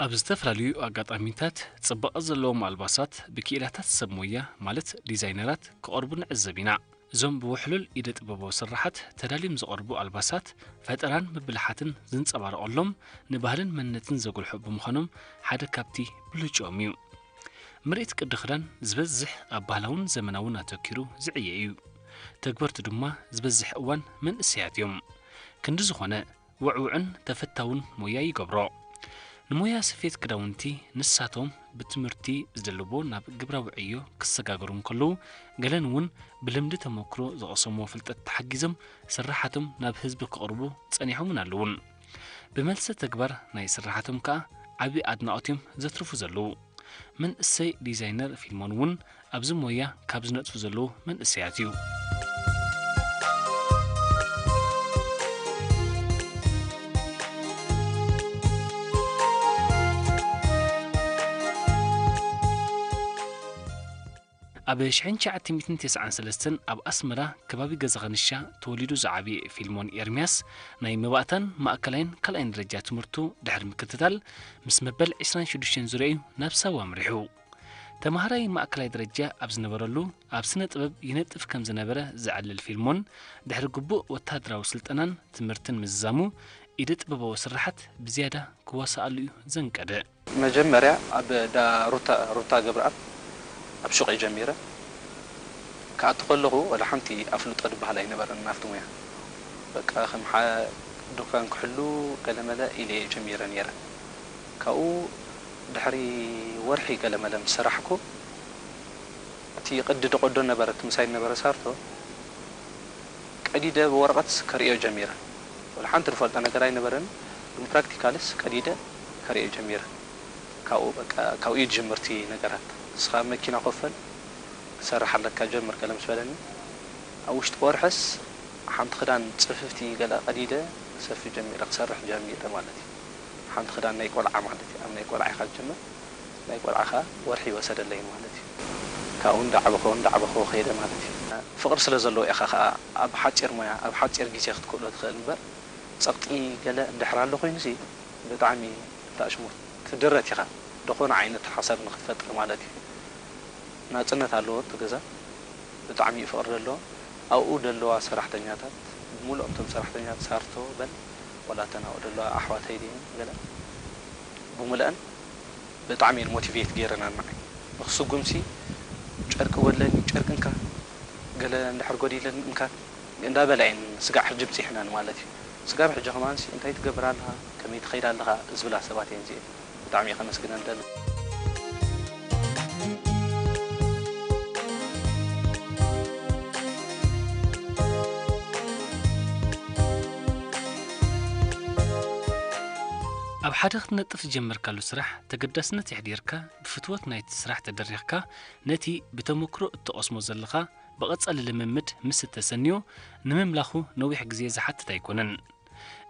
ኣብ ዝተፈላለዩ ኣጋጣሚታት ጽባቐ ዘለዎም ኣልባሳት ብክኢላታት ሰብ ሞያ ማለት ዲዛይነራት ክቐርቡ ንዕዘብ ኢና። እዞም ብውሕሉል ኢደ ጥበባዊ ስርሓት ተዳልዮም ዝቐርቡ ኣልባሳት ፈጠራን ምብልሓትን ዝንጸባረቐሎም ንባህልን መንነትን ዘጉልሑ ብምዃኖም ሓደ ካብቲ ብልጭኦም እዩ። ምርኢት ቅዲ ክዳን ዝበዝሕ ኣብ ባህላውን ዘመናውን ኣተኪሩ ዝዕየ እዩ። ተግበርቱ ድማ ዝበዝሕ እዋን መንእሰያት እዮም። ክንዲ ዝኾነ ውዕውዕን ተፈታውን ሞያ ይገብሮ። ንሞያ ስፌት ክዳውንቲ ንሳቶም ብትምህርቲ ዝደለቦ ናብ ግብራዊ ዕዮ ክሰጋገሩ እንከለዉ፣ ገለን እውን ብልምዲ ተመክሮ ዝቐሰምዎ ፍልጠት ተሓጊዞም ስርሓቶም ናብ ህዝቢ ክቕርቡ ጸኒሖምን ኣለዉን። ብመልሰ ተግባር ናይ ስርሓቶም ከኣ ዓቢ ኣድናቖት እዮም ዘትርፉ ዘለዉ። መንእሰይ ዲዛይነር ፊልሞን እውን ኣብዚ ሞያ ካብ ዝነጥፉ ዘለዉ መንእሰያት እዩ። ኣብ ሽሕን ትሽዓተ ሚእትን ተስዓን ሰለስተን ኣብ ኣስመራ ከባቢ ገዛ ኸንሻ ተወሊዱ ዝዓበየ ፊልሞን ኤርምያስ፣ ናይ መባእታን ማእከላይን ካልኣይን ደረጃ ትምህርቱ ድሕሪ ምክትታል፣ ምስ መበል ዕስራን ሽዱሽተን ዙርያ'ዩ ናብ ሳዋ ኣምሪሑ። ተማሃራይ ማእከላይ ደረጃ ኣብ ዝነበረሉ፣ ኣብ ስነ ጥበብ ይነጥፍ ከም ዝነበረ ዘዕልል ፊልሞን፣ ድሕሪ ግቡእ ወተሃደራዊ ስልጠናን ትምህርትን ምዝዛሙ፣ ኢደ ጥበባዊ ስርሓት ብዝያዳ ክዋስኣሉ እዩ ዘንቀደ። መጀመርያ ኣብ ዳ ሩታ፣ ሩታ ገብረኣብ ኣብ ሹቕ እየ ጀሚረ። ክኣቱ ከለኹ ወላ ሓንቲ ኣፍልጦ ዝበሃል ኣይነበረን ናብቲ ሙያ። በቃ ከም ሓ-፣ ዱካን ክሕሉ ገለመለ ኢለ እየ ጀሚረ ነይረ። ካብኡ ድሕሪ ወርሒ ገለመለ ምስ ሰራሕኩ፣ እቲ ቅዲ ድቐዶ ነበረት ምሳይ ነበረ ሳርቶ፣ ቀዲደ ብወረቐት ከርእዮ ጀሚረ። ወላ ሓንቲ ዝፈልጦ ነገር ኣይነበረን፣ ግን ፕራክቲካልስ ቀዲደ ከርእዮ ጀሚረ። ካብኡ በቃ፣ ካብኡ እዩ ዝጅምር እቲ ነገራት። ንስኻ ኣብ መኪና ኮፈል፣ ክትሰርሕ ኣለካ፣ ጀምር ገለ ምስ በለኒ፣ ኣብ ውሽጢ ወርሕስ ሓንቲ ክዳን ጽፍፍቲ ገለ ቀዲደ ክሰፊ ጀሚረ፣ ክሰርሕ ጀሚረ ማለት እዩ። ሓንቲ ክዳን ናይ ቆልዓ ማለት እዩ። ኣብ ናይ ቆልዓ ኢኻ ትጅምር። ናይ ቆልዓ ኸኣ ወርሒ ይወሰደለይ ማለት እዩ። ካብኡ እንዳዓበኹ፣ እንዳዓበኹ ከይደ ማለት እዩ። ፍቕሪ ስለ ዘለዎ ኢኻ ኸኣ ኣብ ሓጺር ሞያ፣ ኣብ ሓጺር ግዜ ክትክእሎ ትኽእል እምበር፣ ጸቕጢ ገለ እንድሕር ኣሎ ኮይኑሲ፣ ብጣዕሚ እንተ ኣሽሙር ትድረት ኢኻ። ዝኾነ ዓይነት ሓሳብ ንኽትፈጥር ማለት እዩ። ናጽነት ኣለዎ እቲ ገዛ። ብጣዕሚ እዩ ፍቕሪ ዘለዎ። ኣብኡ ዘለዋ ሰራሕተኛታት፣ ብምሉኦም እቶም ሰራሕተኛታት ሳርቶ በል፣ ወላ እተን ኣብኡ ዘለዋ ኣሕዋተይ ድየን ገለ፣ ብምሉአን ብጣዕሚ እየን ሞቲቬት ገይረናን ንዓይ። ንኽስጉምሲ፣ "ጨርቂ ጎድለኒ፣ ጨርቂ እንካ፣ ገለ እንድሕር ጎዲለን እንካ" እንዳበላ እየን ስጋዕ ሕጂ ብጺሕናን ማለት እዩ። ስጋብ ሕጂ ከማንሲ፣ "እንታይ ትገብር ኣለኻ? ከመይ ትኸይድ ኣለኻ?" ዝብላ ሰባት እየን እዚኤን። ብጣዕሚ እየ ከመስግነን ደሊ። ኣብ ሓደ ክትነጥፍ ዝጀመርካሉ ስራሕ ተገዳስነት የሕዲርካ፣ ብፍትወት ናይቲ ስራሕ ተደሪኽካ፣ ነቲ ብተመክሮ እትቐስሞ ዘለኻ ብቐጻሊ ልምምድ ምስ እተሰንዮ፣ ንምምላኹ ነዊሕ ግዜ ዝሓትት ኣይኮነን።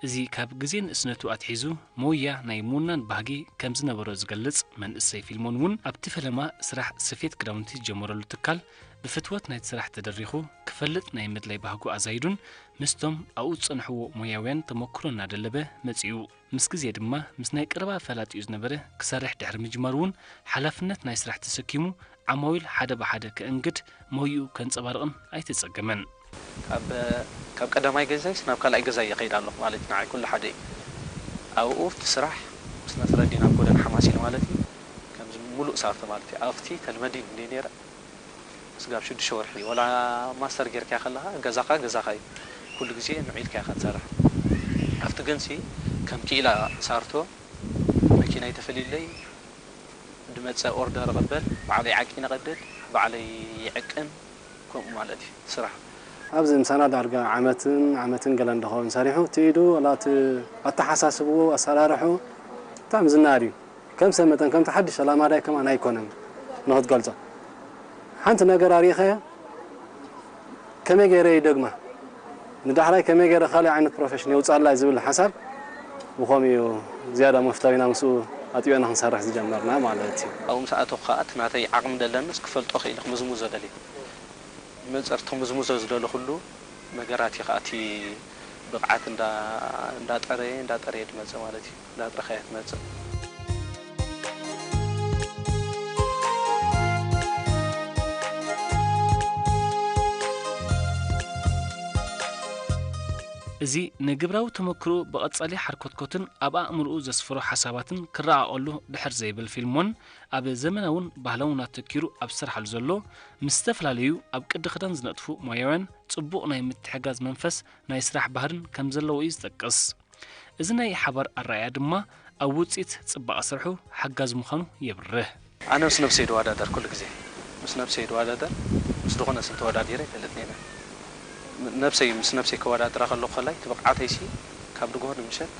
እዚ ካብ ግዜ ንእስነቱ ኣትሒዙ ሞያ ናይ ምውናን ባህጊ ከም ዝነበሮ ዝገልጽ መንእሰይ ፊልሞን እውን ኣብቲ ፈለማ ስራሕ ስፌት ክዳውንቲ ዝጀመረሉ ትካል ብፍትወት ናይቲ ስራሕ ተደሪኹ ክፈልጥ ናይ ምድላይ ባህጉ ኣዛይዱን ምስቶም ኣብኡ ዝጸንሕዎ ሞያውያን ተመክሮ እናደለበ መጺኡ። ምስ ግዜ ድማ ምስ ናይ ቀረባ ፈላጢኡ ዝነበረ ክሰርሕ ድሕሪ ምጅማሩ እውን ሓላፍነት ናይ ስራሕ ተሰኪሙ ዓማዊል ሓደ ብሓደ ከእንግድ ሞይኡ ከንጸባርቕን ኣይተጸገመን። ካብ፣ ካብ ቀዳማይ ገዛይስ ናብ ካልኣይ ገዛይ እየ ከይድ ኣለኹ ማለት እዩ። ንዓይ ኩሉ ሓደ እዩ። ኣብኡ እቲ ስራሕ ምስ ነስረዲን ናብ ጎደን ሓማሲን ማለት እዩ። ከምዚ ሙሉእ ሳርቶ ማለት እዩ። ኣብቲ ተልመዲን እንደ ነይረ ስጋብ ሽዱሽተ ወርሒ ወላ ማስተር ጌርካያ ከለኻ ገዛኻ ገዛኻ እዩ። ኩሉ ግዜ ንዑ ኢልካ ኢኻ ትሰርሕ። ኣብቲ ግንሲ ከም ክኢላ ሳርቶ መኪና ይተፈልዩለይ፣ ድመጸ ኦርደር እቕበል፣ ባዕለይ ዓቂነ እቐድድ፣ ባዕለይ ይዕቅን፣ ከምኡ ማለት እዩ ስራሕ። ኣብዚ ምሳና ዳርጋ ዓመትን ዓመትን ገለን ዝኸውን ሰሪሑ፣ እቲ ኢዱ ዋላ እቲ ኣተሓሳስብኡ፣ ኣሰራርሑ ብጣዕሚ ዝነኣድ እዩ። ከም ሰብ መጠን ከምቲ ሓድሽ ተላማዳይ ከማን ኣይኮነን ንኽትገልጾ። ሓንቲ ነገር ኣርኢኻዮ፣ ከመይ ገይረ ይደግማ? ንዳሕራይ ከመይ ገይረ ካልእ ዓይነት ፕሮፌሽን የውጻላ ዝብል ሓሳብ ብኸምኡ እዩ ዝያዳ መፍተዊና ምስኡ ኣጥቢቕና ክንሰርሕ ዝጀመርና ማለት እዩ። ኣብኡ ምስ ኣተኹ ከኣ እቲ ናተይ ዓቕሚ ደለንስ ክፈልጦ ክኢለ ክምዝምዞ ደልየ። መጸር ትምዝምዞ ዝደለኹሉ ነገራት እዩ ከኣ እቲ ብቕዓት እንዳ-፣ እንዳጠረየ፣ እንዳጠረየ ትመጽእ ማለት እዩ። እንዳጥረኻዮ ትመጽእ። እዚ ንግብራዊ ተመክሮኡ ብቐጻሊ ሓርኮትኮትን ኣብ ኣእምሮኡ ዘስፈሮ ሓሳባትን ክረቓቐሉ ድሕር ዘይብል ፊልሞን፣ ኣብ ዘመናውን ባህላውን ኣተኪሩ ኣብ ዝሰርሓሉ ዘሎ፣ ምስ ዝተፈላለዩ ኣብ ቅዲ ክዳን ዝነጥፉ ሞያውያን ጽቡቕ ናይ ምትሕጋዝ መንፈስ ናይ ስራሕ ባህርን ከም ዘለዎ እዩ ዝጠቅስ። እዚ ናይ ሓባር ኣረኣእያ ድማ ኣብ ውጽኢት ጽባቐ ስርሑ ሓጋዚ ምዃኑ የብርህ። ኣነ ምስ ነብሰይ ድወዳደር ኩሉ ግዜ። ምስ ነብሰይ ድወዳደር፣ ምስ ዝኾነ ሰብ ተወዳዲረ ይፈልጥ ነይረ። ነብሰይ፣ ምስ ነብሰይ ከወዳድራ ከለኹ ከላይ፣ እቲ ብቕዓተይሲ ካብ ንግሆ ንምሸት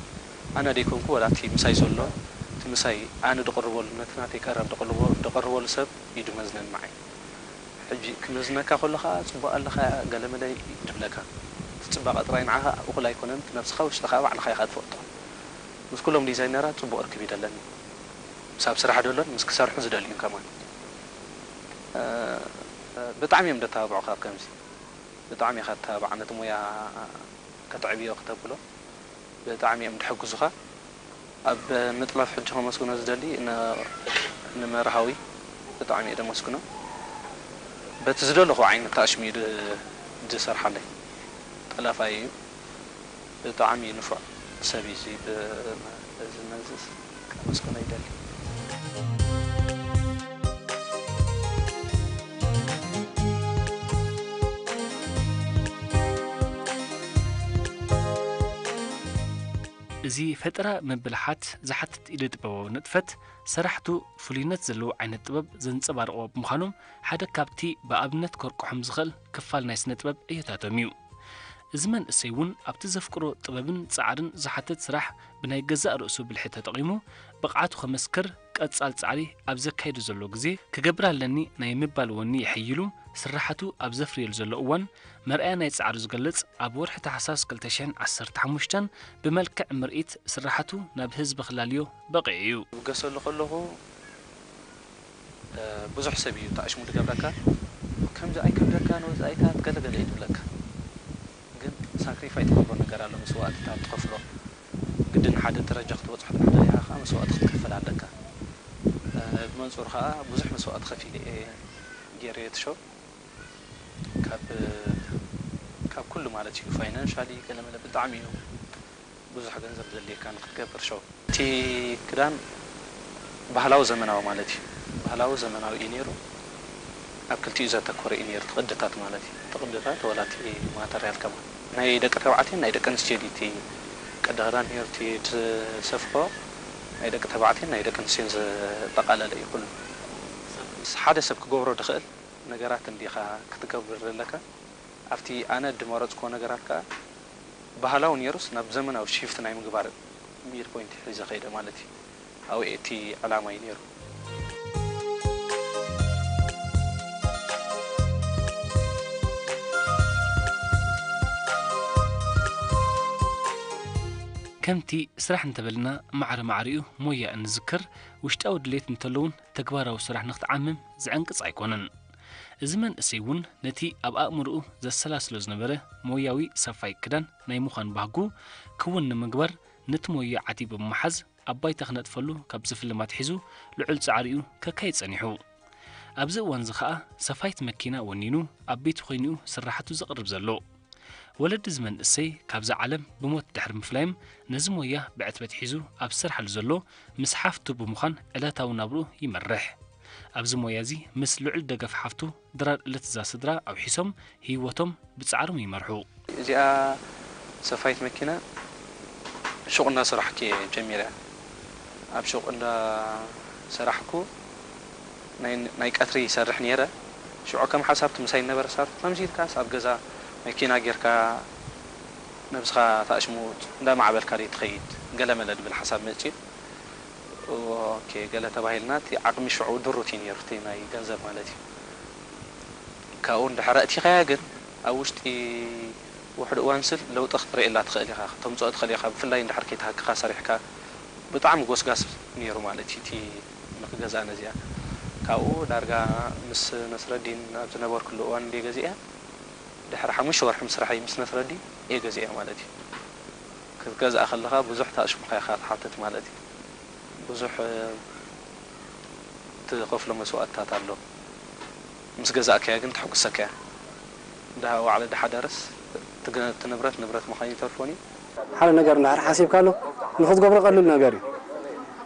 ኣነ ደይኮንኩ፣ ወላ እቲ ምሳይ ዘሎ፣ እቲ ምሳይ ኣነ ድቕርበሉ፣ ነቲ ናተይ ቀረብ ድቕርቦ-፣ ድቕርበሉ ሰብ እዩ ድመዝነኒ ንዓይ። ሕጂ ክመዝነካ ከሎ ኸኣ፣ "ጽቡቕ ኣለኻ፣ ገለ መለ" እዩ ድብለካ። እቲ ጽባቐ ጥራይ ንዓኻ እኹል ኣይኮነን፣ እቲ ነብስኻ ውሽጥኻ ባዕልኻ ኢኻ ትፈልጦ። ምስ ኩሎም ዲዛይነራት ጽቡቕ ርክብ እዩ ደለኒ። ምስ ኣብ ስራሕ ደሎን ምስ ክሰርሑ ዝደልዩን ከማን። እ፣ ብጣዕሚ እዮም ደተባብዑኻ ኣብ ከምዚ። ብጣዕሚ ኢኻ ትተባባዕ፣ ነቲ ሞያ ከተዕብዮ ክተብሎ ብጣዕሚ እዮም ድሕግዙኻ። ኣብ ምጥላፍ ሕጂ ከመስግኖ ዝደሊ ን-፣ ንመርሃዊ ብጣዕሚ እየ ደመስግኖ። በቲ ዝደለኹ ዓይነት ኣሽሙ እዩ ድ-፣ ዝሰርሓለይ። ጠላፋይ እዩ። ብጣዕሚ ንፉዕ ሰብ እዩ እዚ። ብ-፣ በዚ መዝስ ከመስግኖ ይደሊ። እዚ ፈጠራ ምብልሓት ዝሓትት ኢደ ጥበባዊ ንጥፈት፣ ሰራሕቱ ፍሉይነት ዘለዎ ዓይነት ጥበብ ዘንጸባርቑ ብምዃኖም፣ ሓደ ካብቲ ብኣብነት ከርቅሖም ዝኽእል ክፋል ናይ ስነ ጥበብ ዕዮታቶም እዩ። እዚ መንእሰይ እውን ኣብቲ ዘፍቅሮ ጥበብን ጻዕርን ዝሓትት ስራሕ ብናይ ገዛእ ርእሱ ብልሒ ተጠቒሙ ብቕዓቱ ከመስክር፣ ቀጻል ጻዕሪ ኣብ ዘካይዶ ዘሎ ግዜ ክገብር ኣለኒ ናይ ምባል ወኒ የሐይሉ፣ ስራሓቱ ኣብ ዘፍርየሉ ዘሎ እዋን መርኣያ ናይ ጻዕሩ ዝገልጽ ኣብ ወርሒ ታሕሳስ ክልተ ሽሕን ዓሰርተ ሓሙሽተን ብመልክዕ ምርኢት ስራሓቱ ናብ ህዝቢ ክላልዮ በቒዑ እዩ። ክብገሰሉ ከለኹ፣ እ፣ ብዙሕ ሰብ እዩ ተኣሽሙ ዝገብረካ። "ከምዚ ኣይከብደካን ወጻኢታት ገለ ገለ" እዩ ዝብለካ። ግን ሳክሪፋይ ትገብሮ ነገር ኣሎ፣ መስዋእትታት ትኸፍሎ። ግድን ሓደ ደረጃ ክትበጽሖ እንድሕር ደሊኻ ከኣ መስዋእቲ ክትከፍል ኣለካ። እ፣ ብመንጽሩ ከኣ ብዙሕ መስዋእቲ ከፊለ እየ ገይረዮ እቲ ሾው። ካብ፣ ካብ ኩሉ ማለት እዩ፣ ፋይናንሻሊ ገለ መለ ብጣዕሚ እዩ ብዙሕ ገንዘብ ዘድልየካ ንክትገብር ሾው። እቲ ክዳን ባህላዊ ዘመናዊ ማለት እዩ። ባህላዊ ዘመናዊ እዩ ነይሩ። ኣብ ክልቲኡ ዘተኮረ እዩ ነይሩ፣ እቲ ቅድታት ማለት እዩ። እቲ ቅድታት ወላ እቲ ማተርያል ከማን። ናይ ደቂ ተባዕትዮን ናይ ደቂ ኣንስትዮን እዩ እቲ ቅዲ ክዳን ነይሩ፣ እቲ ትሰፍሖ ናይ ደቂ ተባዕትዮን ናይ ደቂ ኣንስትዮን ዘጠቓለለ እዩ ኩሉ። ምስ ሓደ ሰብ ክገብሮ ድኽእል ነገራት እንዲኻ ክትገብር ዘለካ። ኣብቲ ኣነ ድመረጽክዎ ነገራት ከኣ ባህላዊ ነይሩስ ናብ ዘመናዊ ሺፍት ናይ ምግባር ሚድ ፖይንት ሒዘ ከይደ ማለት እዩ። ኣብኡ እቲ ዕላማይ ነይሩ። ከምቲ ስራሕ እንተበልና ማዕረ ማዕሪኡ ሞያ እንዝክር፣ ውሽጣዊ ድሌት እንተሎ እውን ተግባራዊ ስራሕ ንክትዓምም ዝዕንቅጽ ኣይኮነን። እዚ መንእሰይ እውን ነቲ ኣብ ኣእምሮኡ ዘሰላስሎ ዝነበረ ሞያዊ ሰፋይ ክዳን ናይ ምዃን ባህጉ ክውን ንምግባር ነቲ ሞያ ዓቲቡ ብምሓዝ ኣብ ባይታ ክነጥፈሉ ካብ ዝፍልም ኣትሒዙ ልዑል ጻዕሪኡ ከካይድ ጸኒሑ። ኣብዚ እዋንዚ ከኣ ሰፋይት መኪና ወኒኑ ኣብ ቤቱ ኮይኑ'ዩ ስራሓቱ ዘቕርብ ዘሎ። ወለዲ እዚ መንእሰይ ካብዛ ዓለም ብሞት ድሕሪ ምፍላዮም ነዚ ሞያ ብዕትበት ሒዙ ኣብ ዝሰርሓሉ ዘሎ ምስ ሓፍቱ ብምዃን ዕለታዊ ናብርኡ ይመርሕ። ኣብዚ ሞያ እዚ ምስ ልዑል ደገፍ ሓፍቱ ድራር እለትዛ ስድራ ኣውሒሶም ህይወቶም ብጻዕሮም ይመርሑ። እዚኣ ሰፋይት መኪና ሹቕ እናሰራሕኩ እየ ጀሚረ። ኣብ ሹቕ እንዳሰራሕኩ ናይ፣ ናይ ቀትሪ ይሰርሕ ነይረ። ሽዑ ከም ሓሳብ እቲ ምሳይ ዝነበረ ሳርኩ፣ ከምዚ ኢልካስ ኣብ ገዛ መኪና ጌርካ ነብስኻ ተኣሽሙ እንዳማዕበልካ ደይ ትኸይድ ገለ መለ ዝብል ሓሳብ መጺኡ። ኦኬ፣ ገለ ተባሂልና፣ እቲ ዓቕሚ ሽዑ ድሩት እዩ ነይሩ፣ እቲ ናይ ገንዘብ ማለት እዩ። ካብኡ እንድሕር ኣእቲኻያ ግን፣ ኣብ ውሽጢ ውሕድ እዋን ስል ለውጢ ክትርእየላ ትኽእል ኢኻ፣ ከተምጽኦ ትኽእል ኢኻ፣ ብፍላይ እንድሕር ከይተሃክኻ ሰሪሕካ። ብጣዕሚ ጎስጋስ ነይሩ ማለት እዩ፣ እቲ ንኽገዝኣ ነዚኣ። ካብኡ ዳርጋ ምስ ነስረዲን ኣብ ዝነበርኩሉ እዋን እንድየ ገዚአ። ድሕሪ ሓሙሽተ ወርሒ ምስራሐይ ምስ ነስረዲን እየ ገዚአ ማለት እዩ። ክትገዝኣ ከለኻ ብዙሕ ታእሽሙኻ ኢኻ ትሓትት ማለት እዩ። ብዙሕ፣ እ፣ ትኸፍሎ መስዋእትታት ኣሎ። ምስ ገዛእካያ ግን ተሐጉሰካያ። ድሃ ዋዕለ ድሓደርስ እቲ ግን እቲ ንብረት ንብረት ምዃኑ ይተርፎን እዩ። ሓደ ነገር እንድሕር ሓሲብካሉ ንኽትገብሮ ቀሊል ነገር እዩ።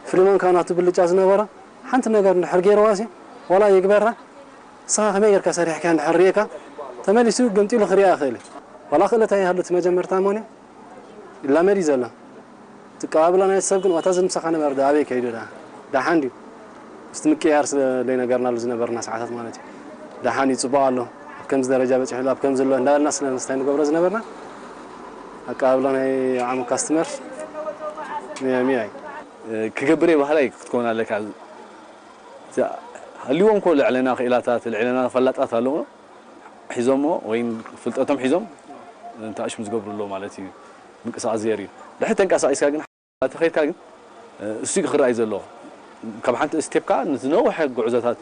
ፍሊሞን ካብ ናቱ ብልጫ ዝነበሮ ሓንቲ ነገር እንድሕር ገይርዋሲ ዋላ ይግበራ፣ ንስኻ ከመይ ጌርካ ሰሪሕካ እንድሕር ርእየካ ተመሊሱ ገምጢሉ ክርእያ ይኽእል እዩ። ዋላ ክእለት ኣይሃሉ እቲ መጀመርታ እሞኒ ይላመድ እዩ ዘሎ። እቲ ኣቀባብላ ናይ ሰብ ግን ዋታ ዝምሳኻ ነበር ዳ ኣበይ ከይዱ ዳ ደሓን ድዩ? ምስቲ ምቅያር ስለ ዘይነገርናሉ ዝነበርና ሰዓታት ማለት እዩ። ደሓን እዩ፣ ጽቡቕ ኣሎ፣ ኣብ ከምዚ ደረጃ በጺሑ ኣሎ፣ ኣብ ከምዚ ኣሎ እንዳበልና ስለ ምስታይ ንገብሮ ዝነበርና ኣቀባብላ ናይ ዓሙ ካስትመር ሚያ ሚያ እዩ። ክገብር እየ በሃላይ ክትከውን ኣለካ። እዛ ሃልይዎም እኮ ልዕለና ክኢላታት፣ ልዕለና ፈላጣት ኣለዉ። ሒዞሞ ወይ ፍልጠቶም ሒዞም እንታይ ሽም ዝገብሩ ኣለዉ ማለት እዩ። ምንቅስቃስ ዘየር እዩ። ድሕሪ ተንቀሳቂስካ ግን፣ ተኸይድካ ግን፣ እሱ እዩ ክረኣይ ዘለዎ። ካብ ሓንቲ ስቴፕ ከዓ ንዝነውሐ ጉዕዞታት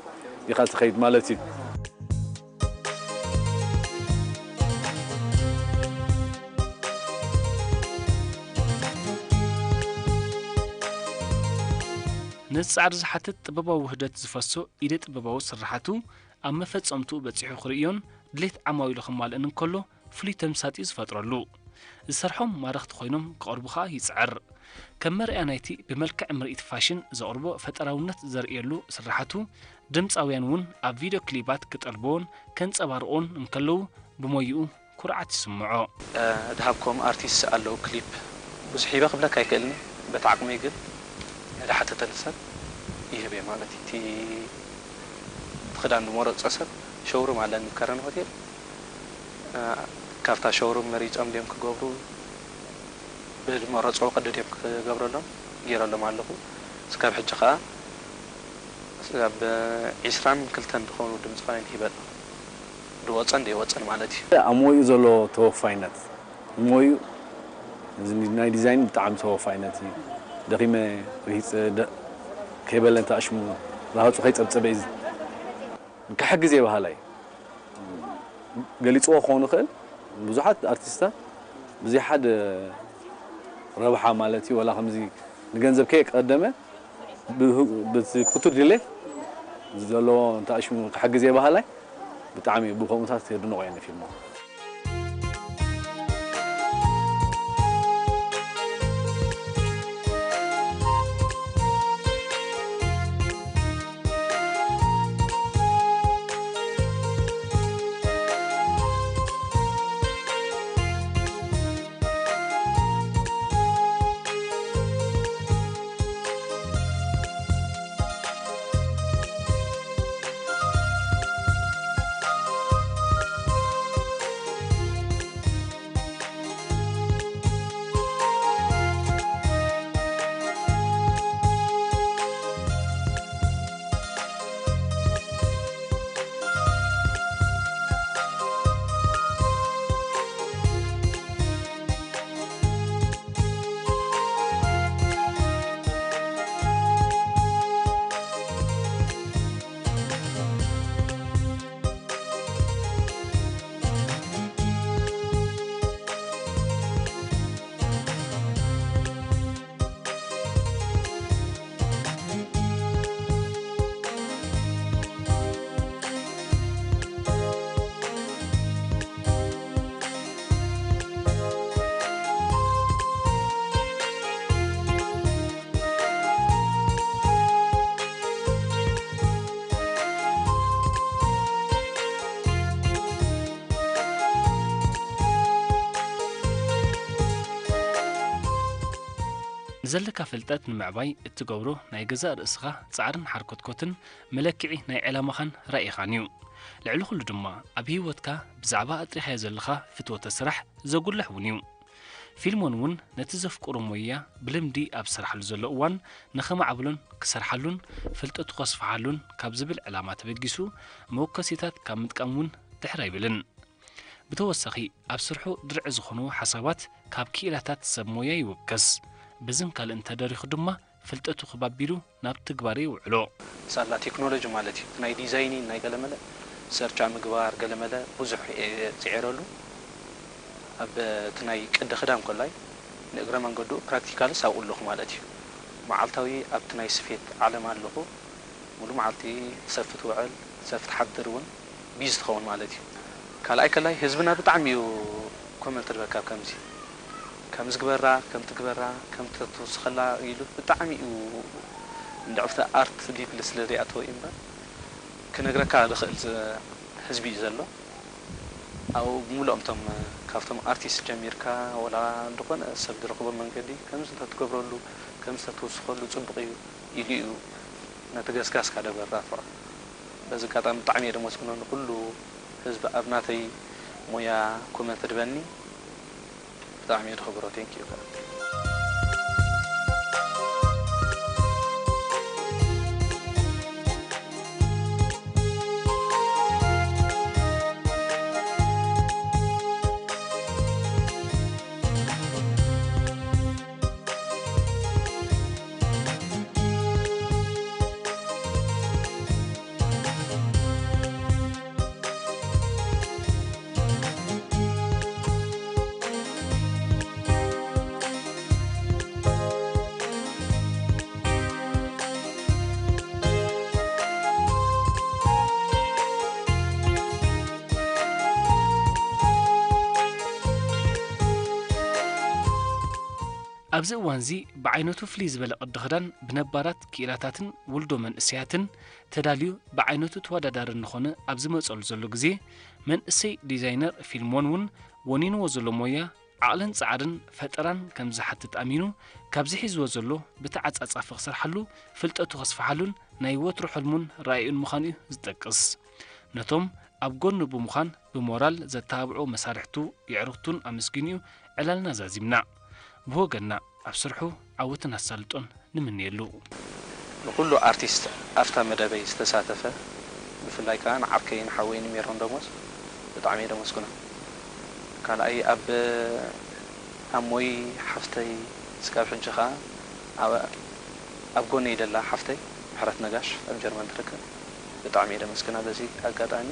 ኢኻ ትኸይድ ማለት እዩ። ነዚ ጻዕሪ ዝሓትት ጥበባዊ ውህደት ዝፈሶ ኢደ ጥበባዊ ስርሓቱ ኣብ መፈጸምትኡ በጺሑ ክርእዮን ድሌት ዓማዊሉ ከማልእን እንከሎ ፍሉይ ተምሳጥ እዩ ዝፈጥረሉ። ዝሰርሖም ማረኽቲ ኮይኖም ክቐርቡ ኸኣ ይጽዕር። ከም መርኣያ ናይቲ ብመልክዕ ምርኢት ፋሽን ዘቕርቦ ፈጠራውነት ዘርእየሉ ስርሓቱ፣ ድምጻውያን እውን ኣብ ቪድዮ ክሊባት ክጠልብዎን ከንጸባርቕዎን እንከለዉ ብሞይኡ ኩርዓት ይስምዖ። እ፣ ድሃብኮም ኣርቲስት ኣለዉ ክሊፕ ብዙሕ ሂበ ክብለካ ኣይክእልን እየ። በቲ ዓቕመይ ግን ንዝሓተተኒ ሰብ ይህብ እየ ማለት እዩ። እቲ ክዳን ዝመረጾ ሰብ ሾውሩም ኣለኒ ከረን ሆቴል። እ፣ ካብታ ሾውሩም መሪጾም ድዮም ክገብሩ ብዝመረጽዎ ቅዲ ድዮም ክገብረሎም ገይረሎም ኣለኹ። እስካብ ሕጂ ከኣ ኣብ ዒስራን ክልተን ዝኾኑ ድምጻውያን ሂበ ኣለኹ። ዝወጸን ዘይወጸን ማለት እዩ። ኣብ ሞይኡ ዘሎ ተወፋይነት፣ ሞይኡ እዚ ናይ ዲዛይን ብጣዕሚ ተወፋይነት እዩ። ደኺመ ርሂጸ ደ-፣ ከይበለ እንተ ኣሽሙ ራህጹ ከይጸብጸበ እዩ ዝ-፣ ክሕግዝ እየ በሃላይ። ገሊጽዎ ክኸውን ይኽእል። ብዙሓት ኣርቲስታት ብዘይ ሓደ ረብሓ ማለት እዩ፣ ወላ ከምዚ ንገንዘብ ከየቀደመ ብህ-፣ በቲ ክቱር ድሌት ዘለዎ እንተ ኣሽሙ ክሕግዝ እየ በሃላይ ብጣዕሚ እዩ። ብኸምኡታት የድንቖ እየ ንፊልሞን። ንዘለካ ፍልጠት ንምዕባይ እትገብሮ ናይ ገዛእ ርእስኻ ጻዕርን ሓርኮትኮትን መለክዒ ናይ ዕላማኻን ራኢኻን እዩ። ልዕሊ ኩሉ ድማ ኣብ ህይወትካ ብዛዕባ ኣጥሪኻዮ ዘለኻ ፍትወተ ስራሕ ዘጉልሕ እውን እዩ። ፊልሞን እውን ነቲ ዘፍቅሮ ሞያ ብልምዲ ኣብ ዝሰርሓሉ ዘሎ እዋን ንኸማዕብሎን ክሰርሓሉን ፍልጠቱ ከስፍሓሉን ካብ ዝብል ዕላማ ተበጊሱ መወከሲታት ካብ ምጥቃም እውን ድሕር ኣይብልን። ብተወሳኺ ኣብ ስርሑ ድርዒ ዝኾኑ ሓሳባት ካብ ክኢላታት ሰብ ሞያ ይውከስ። በዝን ካልእን ተደሪኹ ድማ ፍልጠቱ ክባቢሉ ናብ ትግባረ የውዕሎ። ሳላ ቴክኖሎጂ ማለት እዩ። ናይ ዲዛይኒን ናይ ገለመለ ሰርቻ ምግባር ገለመለ ብዙሕ እየ ዝዕረሉ። ኣብ እቲ ናይ ቅዲ ክዳን ኮላይ ንእግረ መንገዱ ፕራክቲካልስ ኣብኡ ኣለኹ ማለት እዩ። መዓልታዊ ኣብቲ ናይ ስፌት ዓለም ኣለኹ። ሙሉ መዓልቲ ሰፍ ትውዕል፣ ሰፍ ትሓድር እውን ቢዚ ትኸውን ማለት እዩ። ካልኣይ ከላይ ህዝብና ብጣዕሚ እዩ ኮመንት ርበካ ከምዚ ከምዚ ግበራ ከምቲ ግበራ ከምቲ ተትውስኸላ ኢሉ ብጣዕሚ እዩ። እንድዕፍተ ኣርት ዲፕሊ ስለ ዘይኣተወ እዩ እምበር ክነግረካ ዝኽእል ዝ- ህዝቢ እዩ ዘሎ። ኣብኡ ብምሉኦም እቶም ካብቶም ኣርቲስት ጀሚርካ ወላ ዝኾነ ሰብ ዝረኽቦ መንገዲ ከምዚ እንተትገብረሉ ከምዚ ተትውስኸሉ ጽቡቕ እዩ ኢሉ እዩ ነቲ ገስጋስካ ደበራትዖ። በዚ ኣጋጣሚ ብጣዕሚ እየ ደመስግኖ ንኹሉ ህዝቢ ኣብ ናተይ ሞያ ኮመንት ድበኒ ብጣዕሚ እየ ደኽብሮ። ቴንክ ዩ ከኣ። ኣብዚ እዋንዚ ብዓይነቱ ፍልይ ዝበለ ቅዲ ክዳን ብነባራት ክኢላታትን ውልዶ መንእሰያትን ተዳልዩ ብዓይነቱ ተወዳዳሪ እንኾነ ኣብ ዝመጸሉ ዘሎ ግዜ መንእሰይ ዲዛይነር ፊልሞን እውን ወኒንዎ ዘሎ ሞያ ዓቕልን ጻዕርን ፈጠራን ከም ዝሓትት ኣሚኑ ካብዚ ሒዝዎ ዘሎ ብተዓጻጻፊ ክሰርሓሉ ፍልጠቱ ከስፍሓሉን ናይ ወትሩ ሕልሙን ራእዩን ምዃኑ እዩ ዝጠቅስ። ነቶም ኣብ ጎኑ ብምዃን ብሞራል ዘተባብዑ መሳርሕቱ የዕሩኽቱን ኣመስጊኑ እዩ ዕላልና ዛዚምና። ብወገንና ኣብ ስርሑ ዓወትን ኣሳልጦን ንምነየሉ። ንኹሉ ኣርቲስት ኣብታ መደበይ ዝተሳተፈ ብፍላይ ከኣ ንዓርከይን ሓወይን ሜሮን ደሞዝ ብጣዕሚ እየ ደመስግኖ። ካልኣይ ኣብ ኣሞይ ሓፍተይ ስጋብ ሕጂ ከኣ ኣብ ጎነይ ደላ ሓፍተይ ምሕረት ነጋሽ ኣብ ጀርመን ትርከብ። ብጣዕሚ እየ ደመስግና በዚ ኣጋጣሚ።